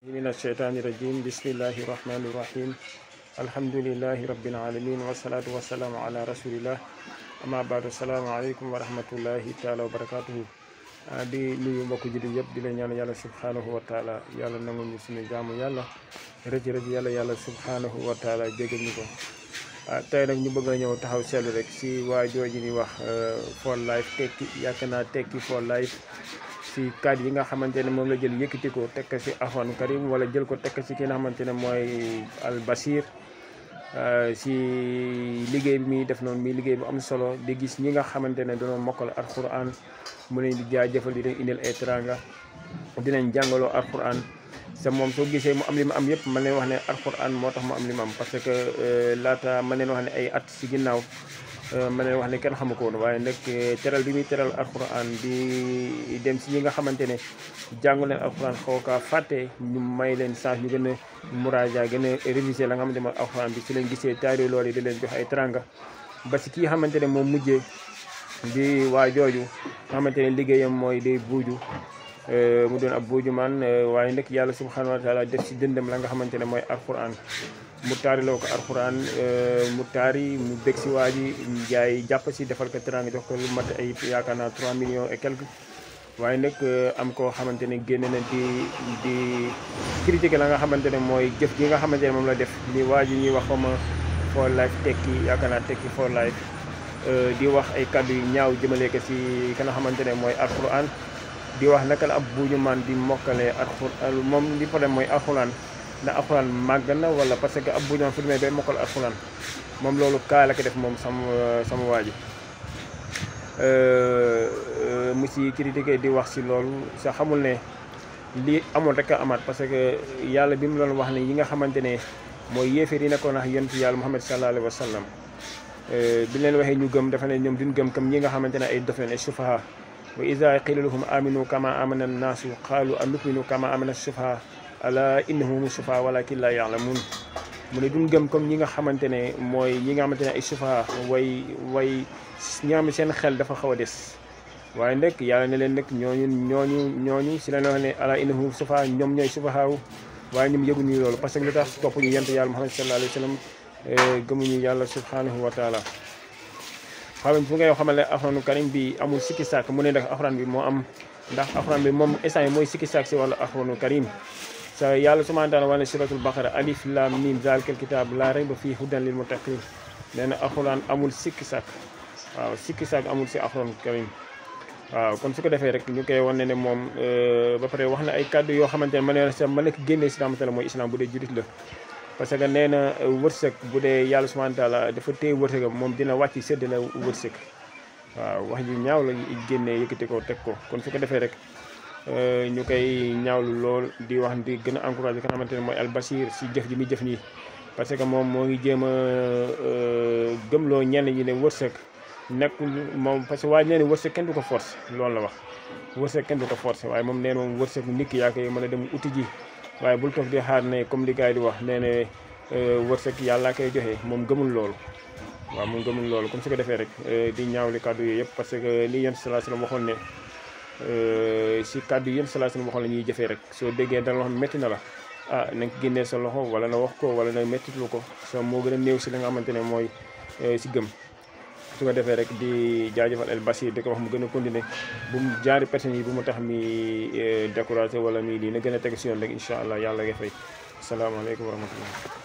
من الشيطان الرجيم بسم الله الرحمن الرحيم الحمد لله رب العالمين والصلاة والسلام على رسول الله أما بعد السلام عليكم ورحمة الله تعالى وبركاته di nuyu mbokk jullit yëpp di la ñaan yàlla subhanahu wa taala yàlla nangu ñu suñu jaamu yàlla rëcc yàlla subhanahu wa taala jégal ñu ko tey nag ñu bëgg a ñëw taxaw seetlu rek si waa jooju ni wax for life tekki yaakaar naa tekki for life si kàddu yi nga xamante ne moom la jël yëkkati ko teg ko si Alxuraanu Karim wala jël ko teg ko si ki nga xamante ne mooy Al Bachir si liggéey bi muy def noonu muy liggéey bu am solo di gis ñi nga xamante ne dañoo mokkal Alxuraan mu leen di jaajëfal di leen indil ay teranga dinañ jàngaloo Alxuraan sa moom soo gisee mu am li mu am yëpp mën leen wax ne Alxuraan moo tax mu am li mu am parce que laata mën leen wax ne ay at si ginnaaw mën leen wax ne kenn xamu ko woon waaye nag teral bi muy teral Alxuraan di dem si ñi nga xamante ne jàngu leen Alxuraan xaw kaa fàtte ñu may leen chance ñu gën a muraaja gën a réviser la nga xamante ne mooy Alxuraan bi si leen gisee taari loolu yi di leen jox ay teranga ba si kii xamante ne moom mujjee di waa jooju nga xamante ne liggéeyam mooy day buuju mu doon ab buuju man waaye nag yàlla subhanahu wa taala def si dëndam la nga xamante ne mooy Alxuraan mu taariloo ko Alxuraan mu taari mu bég si waa ji jaay jàpp si defal ko teranga jox ko lu mat ay yaakaar naa 3 millions et quelques waaye nag am koo xamante ne génn na di critiquer la nga xamante ne mooy jëf ji nga xamante ne moom la def ni waa ji ñuy wax xama for life tekki yaakaar naa tekki for life di wax ay kàddu yu ñaaw jëmale ko si ka nga xamante ne mooy Alxuraan di wax naka la ab buuñu maan di mokkalee Alxuraan moom li problème mooy Alxuraan ndax Alxuraan màgg na wala parce que ab buuñu maan fu demee bay mokkal Alxuraan moom loolu kaa la ko def moom sama waa ji mu si critiqué di wax si loolu sa xamul ne lii amul rek a amaat parce que yàlla bi mu doon wax ne yi nga xamante ne mooy yéeféer yi nekkoon ak yonent yàlla Muhammad sallallahu alayhi wa sallam bi leen waxee ñu gëm dafa ne ñoom duñ gëm comme ñi nga xamante ne ay dof leen ay sufaha wa iza qila lahum aminu kama amana annaasu qaalu anu'minu kama amana sufaha ala innahum sufaha walakin la ya'lamun mu ne duñ gëm comme ñi nga xamante ne mooy ñi nga xamante ne ay sufaha way ñi nga xam ne seen xel dafa xaw a des waaye nag yàlla ne leen nag ñooñu si leen wax ne ala innahum sufaha ñoom ñooy sufahaaw waaye ñoom yëguñu loolu parce que lu tax topp ñu yent yàlla Muhammad sallallahu alayhi wa sallam gëmuñu yàlla subhanahu wa taala xam fu ngay xamal ne Alxuraanu Karim bi amul sikki sàkk mu ne ndax Alxuraan bi moo am ndax Alxuraan bi moom instant yi mooy sikki sàkk si wàllu Alxuraanu Karim sa yàlla subhanahu wa taala wax ne suratul baqara alif lam mim zalikal kitab la rayba fii hudan lil muttaqin nee na Alxuraan amul sikki sàkk waaw sikki sàkk amul si Alxuraanu Karim waaw kon su ko defee rek ñu koy wane ne moom ba pare wax na ay kàddu yoo xamante ne ma ne ko génnee si xamante ne mooy islam bu dee jurit la parce que nee na wërsëg bu dee yàlla subhanahu wa taala dafa téye wërsëgam moom dina wàcc sédd la wërsëg waaw wax ji ñaaw la génnee yëkkati ko teg ko kon su ko defee rek ñu koy ñaawlu lool di wax di gën a encouragé ka nga xamante ne mooy Al Bachir si jëf ji muy jëf nii parce que moom moo ngi jéem a gëmloo ñenn ñi ne wërsëg nekkul moom parce que waaye nee na wërsëg kenn du ko force loolu la wax wërsëg kenn du ko force waaye moom nee na moom wërsëg nit ki yaa koy mën a dem uti ji waaye bul toog di xaar ne comme li gars yi di wax nee na wërsëg yàlla koy joxe moom gëmul loolu waaw moom gëmul loolu comme su ko defee rek di ñaawli kàddu yooyu yëpp parce que li yonent sallallahu alayhi wasallam waxoon ne si kàddu yi yonent sallallahu alayhi wasallam waxoon la ñuy jëfee rek soo déggee dara loo xam métti na la na nga génnee sa loxo wala na wax ko wala na méttitlu ko so moo gën a néew si la nga xamante ne mooy si gëm su ko defee rek di jaajëfal El Bachir di ko wax mu gën a continuer bu mu jaari personnes yi bu mu tax mi découragé wala mi lii na gën a teg si yoon rek incha allah yàlla nga fay asalaamaaleykum wa rahmatullah